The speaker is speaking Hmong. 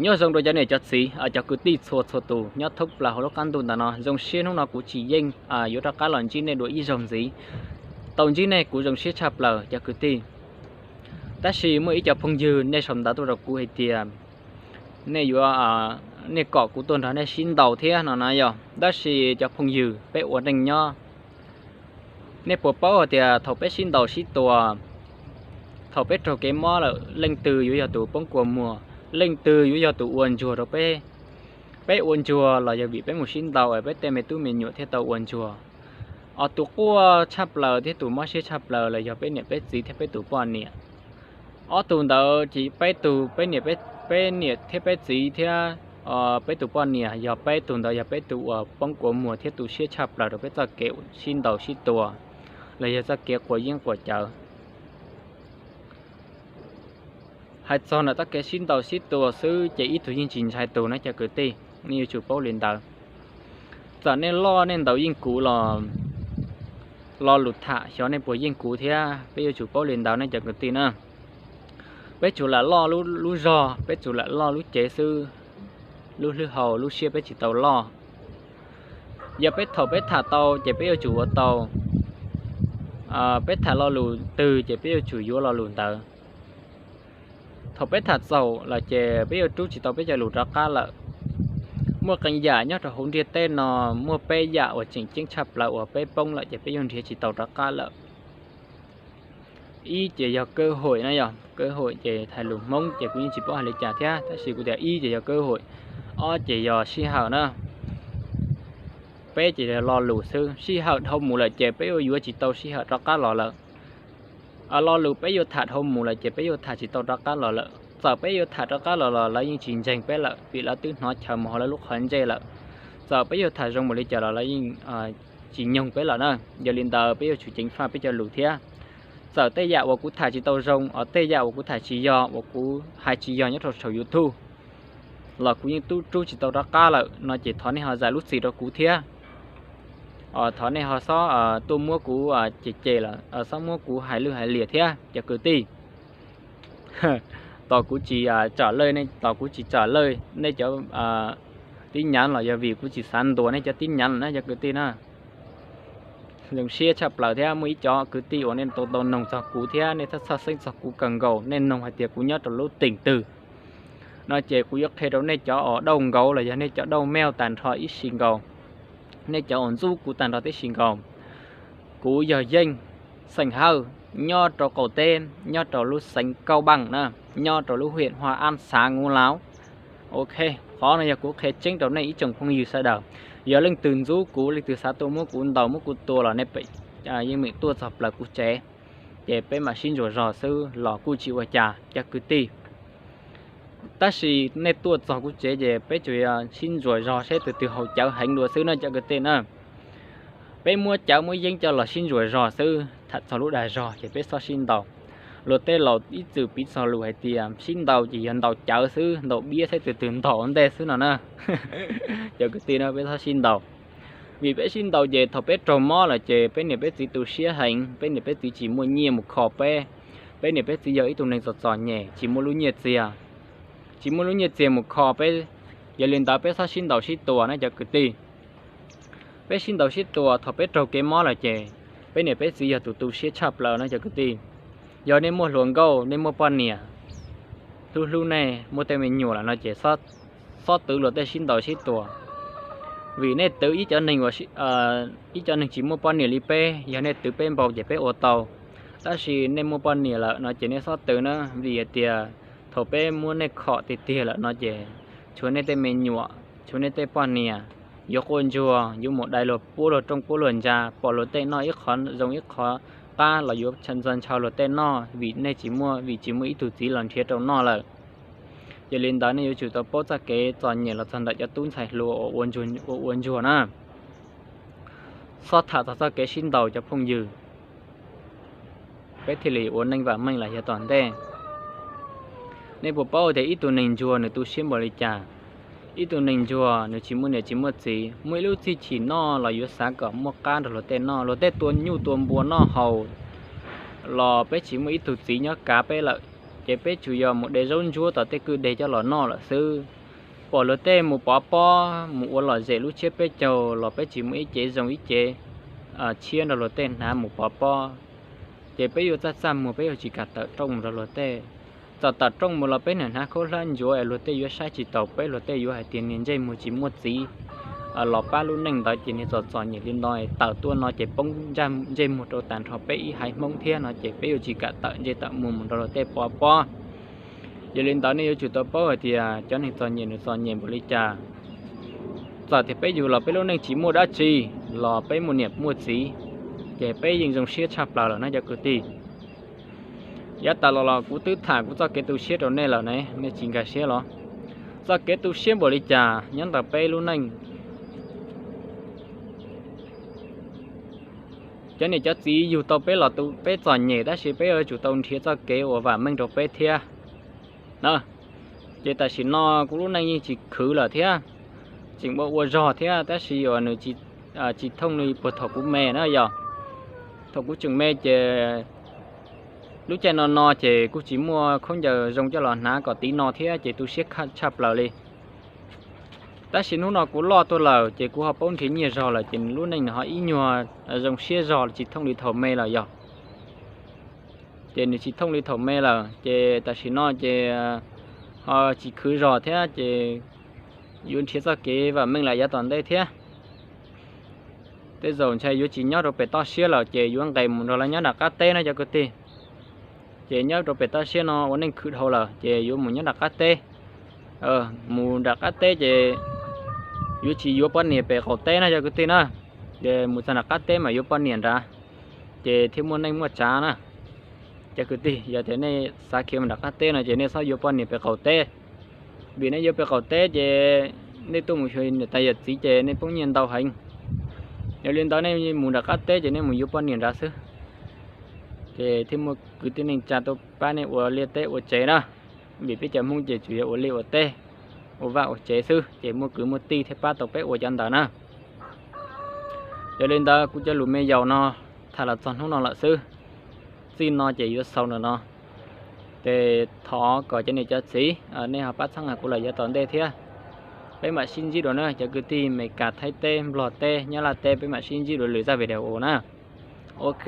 Nyob zoo rau cov niam cov txiv, cov kwv tij txhua txhua tus nyob thoob plaws hauv lub qab ntuj ntawm no. Zoo siab hnub no kuv tsis yeej yuav rov qab los ntsib nej dua ib zaug ntxiv. Tau ntsib nej kuv zoo siab tshaj plaws cov kwv tij. Tab sis muaj ib co phooj ywg nej sau ntawv tuaj rau kuv hais tias nej yuav, nej kom kuv tuaj nrog nej sib ntaus thiab no na yog. Tab sis cov phooj ywg, peb ua neej nyob, nej puas paub hais tias thaum peb sib ntaus sib tua, thaum peb raug kev mob lawm, leej twg yuav yog tus poob kua muag, leej twg yuav yog tus ua ntsuag rau peb? Peb ua ntsuag los yog vim peb mus sib ntaus es peb tej me tub me nyuam thiaj tau ua ntsuag. Os, tus quaj tshaj plaws thiab tus mob siab tshaj plaws los yog peb niam peb txiv thiab peb tus poj niam. Ob tug ntawd ces peb tug, peb niam, peb niam thiab peb txiv thiab peb tus poj niam, yog peb tug ntawd yog peb tus uas poob kua muag thiab tu siab tshaj plaws rau peb txoj kev sib ntaus sib tua los yog txoj kev quav yeeb quav cawv. Hais txog ntawm txoj kev sib ntaus sib tua xwb ces ib tug yeej tsis ntshai tus na cov kwv tij, nej yuav tsum paub li ntawd. Txawm nej loj nej ntaus yeej kuv los, lo lus tham xyov nej puas yeej kuv thiab, peb yuav tsum paub li ntawd nej cov kwv tij na. Peb tsuas lam loj lub zog, peb tsuas lam loj lub cev xwb, lub hlwb hau lub siab peb tsis tau loj. Yog peb, thaum peb tham tau ces peb yuav tsum ua tau, peb tham lo lus twg ces peb yuav tsum yuav lo lus ntawd. Thaum peb tham txaus lawm ces peb yuav rub tsis tau peb cov lus rov qab lawm. Muaj qee yam nyob rau hauv ntiaj teb no, muaj peb yam uas tseem ceeb tshaj plaws uas peb poob lawm ces peb yuav nrhiav tsis tau rov qab lawm. Ib ces yog kawj huam na, yog kawj huam ces hais lus Hmoob ces kuv yeej tsis paub hais li cas thiab, tab sis kuv tias ib ces yog kawj huam, ob ces yog sij hawm na, peb ces yog lo lus xwb. Sij hawm dhau mus lawm ces peb yuav yuav tsis tau sij hawm rov qab los lawm. Lo lus peb yuav tham dhau mus lawm ces peb yuav tham tsis tau rov qab los lawm. Txawm peb yuav tham rov qab los los lawv yeej tsis ntseeg peb lawm vim lawv twb hnov chaw mus hauv lawv lub qhov ntsej lawm. Txawm peb yuav tham zoo mus li cas los lawv yeej tsis nyoog peb lawm na. Yog li ntawd peb yuav tsum ceev faj peb cov lus thiab. Txawm tej yam uas kuv tham tsis tau zoo, tej yam uas kuv tham tsis yog, uas kuv hais tsis yog nyob rau saum YouTube los kuv yeej tub rub tsis tau rov qab lawm no ces thov nej ho zam lub txim rau kuv thiab. Thov nej ho xob tuaj muab kuv cem cem lawm, xob muab kuv hais lwj hais liam thiab cov kwv tij. Tos kuv tsis tsam lawj, tos kuv tsis tsam lawj nej cov tib nyav los yog vim kuv tsis xav ntuas nej cov tib nyav lawm na cov kwv tij na. Zoo siab tshaj plaws thiab muaj ib cov kwv tij uas nej tau tau noog txog kuv thiab nej txhawj txhawj xeeb txog kuv kawg nkaus, nej noog hais tias kuv nyob rau lub teem twg no ces kuv yuav qhia rau nej cov uas dauj nkaus los yog nej cov dauj mej tag nrho ib si nkaus, nej cov uas ntxub kuv tag nrho tib si nkaus. Kuv yog Yeej, xeem Hawj, nyob rau qaum teb, nyob rau lub xeev Kaub Npaaj na, nyob rau lub hiam Hua Ab xav Nkuv Lauv. Ok, qhov no yog kuv qhia tseeb rau nej ib tsoom phooj ywg sawv daws. Yog leej twg ntxub kuv, leej twg xav tuaj muab kuv ntaus muab kuv tua los nej yeej meem tuaj txog plaws kuv tsev, ces peb mam sib ntsuas zog xwb los kuj tsis ua cas cov kwv tij. Tab sis nej tuaj txog kuv tsev ces peb tsuas yog sib ntsuas zog seb tus twg haus cawv heev dua xwb na cov kwv tij na. Peb muab cawv muab yeeb coj los sib ntsuas zog xwb, tham txog lub dag zog ces peb txhob sib ntaus. Luag tej laus ib txwm piv txog lus hais tias sib ntaus ces yog ntaus cawv xwb, ntaus biab seb tus twg ntaus ua ntej xwb no na. Cov kwv tij na, peb txhob sib ntaus. Vim peb sib ntaus ces thaum peb raug mob lawm ces peb niam peb txiv tu siab heev, peb niam peb txiv tsis muaj nyiaj mus kho peb. Peb niam peb txiv yog ib tug neeg txom txom nyem, tsis muaj lub nyiaj txiag, tsis muaj lub nyiaj txiag mus kho peb. Yog li ntawd peb txhob sib ntaus sib tua na cov kwv tij. Peb sib ntaus sib tua thaum peb raug kev mob lawm ces peb niam peb txiv yog tus tu siab tshaj plaws no cov kwv tij. Yog nej muaj hluas nkauj, nej muaj poj niam hlub hlub nej, muaj tej me nyuam lawm no ces xob twv luag tej sib ntaus sib tua. Vim nej twv ib cov neeg, ib cov neeg tsis muaj poj niam li peb, yog nej twv peb npau ces peb ua tau. Tab sis nej muaj poj niam lawm no ces nej xob twv na, vim hais tias thaum peb muab nej khom tiag tiag lawm no ces tshuav nej tej me nyuam, tshuav nej tej poj niam yuav quaj ntsuag, yuav mus dai luag puab luag rooj puab luag ntsa, pom luag tej noj ib qho zoo ib qho qab los yuav ntxo ntshaw luag tej noj, vim nej tsis muaj, vim tsis muaj ib tug txiv los nrhiav rau noj lawm. Yog li ntawd nej yuav tsum tau paub txoj kev txom nyem los txog ntawm cov tub ntxhais hluas uas ua ntsuag na. Xob tham txog txoj kev sib ntaus cov phooj ywg, peb thiaj li ua neej vam meej los yog tom ntej. Nej puas paub tias ib tug neeg ntsuag nws tu siab npaum li cas? Ib tug neeg ntsuag nws tsis muaj niam tsis muaj txiv, muaj ib lub txij chim noj los yuav xav kom muaj qab nrog luag tej noj, luag tej tua nyuj tua npua noj haus los peb tsis muaj ib tug txiv nyob kav peb lawm. ces peb tsuas yog mus de zaub ntsuab tom tej kwj deg coj los noj lawm xwb. Pom luag tej mus pov pob mus ua lom zem lub tshiab peb caug los peb tsis muaj ib cev zoo ib cev tshiab nrog luag tej hnav mus pov pob, ces peb yuav txaj txaj muag, peb yuav tsis kam tawm rooj mus nrog luag tej. Txawm tawm rooj mus los peb niaj hnav khaub hlab ntsuav es luag tej yuav saib tsis taus peb, luag tej yuav hais tias niag ntsej muag tsis muaj txiv los pab lub neej ntawd ces niag txom txom nyem li no tawm tuaj no ces poob ntsej muag rau tag nrho peb ib haiv Hmoob thiab no ces peb yuav tsis kam tawm ntsej tawm muag mus nrog luag tej pov pob. Yog li ntawd nej yuav tsum tau paub hais tias cov neeg txom nyem nws txom nyem npaum li cas, txawm tias peb yug los peb lub neej tsis muaj dab tsi los peb muaj niam muaj txiv, ces peb yeej zoo siab tshaj plaws lawm na cov kwv tij. Yav tas los los kuv twb tham kuv txoj kev tu siab rau nej lawm ne, nej tsis nkag siab los? Txoj kev tu siab npaum li cas nyob ntawm peb lub neej. Cov niam cov txiv yug tau peb los tu peb txom nyem tab sis peb yuav tsum tau nrhiav txoj kev uas vam meej rau peb thiab na. Ces tam sim no kuv lub neej yeej tsis khwv lawm thiab, tseem ua ua zog thiab tab sis uas nws tsis thooj li puag thaum kuv me na yog. Thaum kuv tseem me ces lub caij no no ces kuj tsis muaj khaub ncaws zoo coj los hnav kom tiv no thiab ces tu siab tshaj plaws li. Tab sis hnub no kuv loj tuaj lawm ces kuv ho paub nrhiav nyiaj zog lawm ces lub neej nws ho ib nyuag zoo siab zog tsis thooj li thaum me lawm yog. Ces nws tsis thooj li thaum me lawm ces tam sim no ces ho tsis khwv zog thiab ces yuav nrhiav txoj kev vam meej lam yav tom ntej thiab. Tej zaum ntshai yuav tsis nyob rau pem toj siab lawm ces yuav nqes mus nrog lawv nyob nram qab teb no cov kwv tij. Ces nyob rau pem toj siab no ua neej khwv dhau lawm ces yuav mus nyob nram qab teb. Mus nram qab teb ces yuav tsis yuav poj niam pem qaum teb na cov kwv tij na. Ces mus txog nram qab teb mas yuav poj niam nrad, ces thiaj muaj neej muaj tsav na. Cov kwv tij, yog tias nej xav khiav mus nram qab teb no ces nej txhob yuav poj niam pem qaum teb, vim nej yuav pem qaum teb ces nej tuaj mus xyuas niam tais yawm txiv ces nej poob nyiaj ntau heev. Yog li ntawd nej mus nram qab teb ces nej mus yuav poj niam nrad xwb, ces thiaj muaj kwv tij neej tsa tuaj pab nej ua liaj teb ua tsev na. Vim peb cov Hmoob ces tsuas yog ua liaj ua teb, ua vaj ua tsev xwb ces muaj kwv muaj tij thiaj pab tau peb ua cov ntawd na. Yog li ntawd kuv cov lus me yaus no tham los txog hnub no lawm xwb, txij no ces yuav xaus ntawm no. Ces thov kom cov niam cov txiv nej ho pab txhawb nqa kuv lawm yav tom ntej thiab. Peb mam sib ntsib dua na cov kwv tij Meskas, Thaib teb, Nplog teb, Nyab Laj teb, peb mam sib ntsib dua lwm zaj video na. Ok.